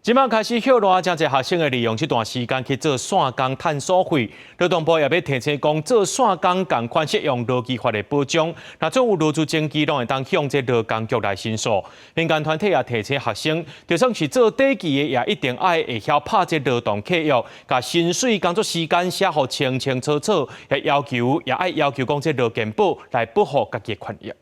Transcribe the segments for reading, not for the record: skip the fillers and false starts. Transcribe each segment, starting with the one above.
這擺開始歇熱，真濟學生會利用這段時間去做散工趁所費。勞動部也欲提醒講，做散工仝款適用勞基法的保障。若總有勞資爭議，攏會當向這勞工局來申訴。民間團體也提醒學生，就算是做短期的，也一定愛會曉拍這勞動契約，共薪水、工作時間寫予清清楚楚，也愛要求講這勞健保來保護家己的權益。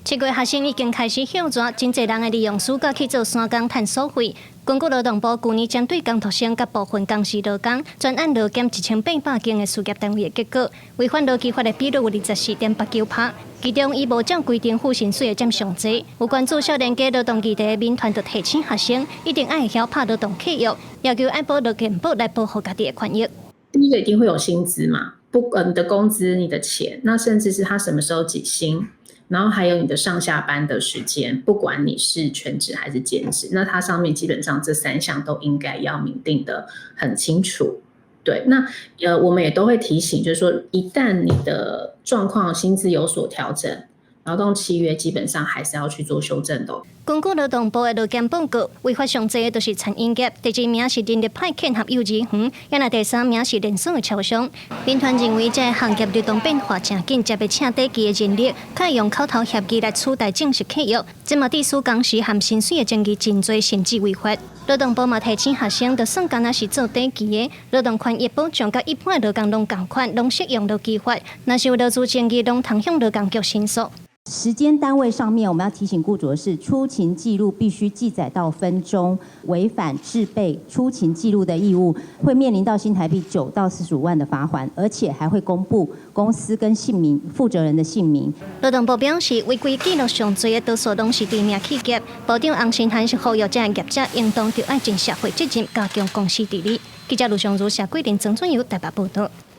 7月學生已經開始歇熱，真濟人會利用暑假去做散工趁所費。根據勞動部舊年針對工讀生佮部分工時勞工專案勞檢1800間的事業單位的結果，違反勞基法的比率有24.89%，其中以無照規定付薪水的佔上濟。有關注少年家勞動議題的民團就提醒學生，一定愛會曉拍勞動契約，要求愛保勞健保來保護家己的權益。第一個一定會有薪資嘛，不管你的工資、你的錢，那甚至是他什麼時候給薪。然後還有你的上下班的時間，不管你是全職還是兼職，那它上面基本上這三項都應該要明定的很清楚。對，那我們也都會提醒，就是說一旦你的狀況薪資有所調整，勞動契約基本上還是要去做修正的。根據勞動部的勞檢報告，違法上濟的就是餐飲業，第二名是人力派遣和幼兒園，猶若第三名是連鎖的超商。民團認為，這个行業流動變化誠緊，才欲請短期的人力，較會用口頭協議來取代正式契約。這嘛致使工時和薪水的爭議真濟，甚至違法。勞動部嘛提醒學生，就算敢若是做短期的，勞動權益保障佮一般的勞工攏仝款，攏適用勞基法。若是有勞資爭議，攏通向勞工局申訴。時間單位上面，我們要提醒僱主的是，出勤記錄必須記載到分鐘，違反制備出勤記錄的義務，會面臨到新台幣9到45萬的罰鍰，而且還會公布公司跟姓名、負責人的姓名。勞動部表示，違規記錄上濟的多數攏是除名企業。部長洪申翰是呼籲這業者應當著愛盡社會責任，加強公司治理。記者盧尚如、謝桂林、曾俊友台北報道。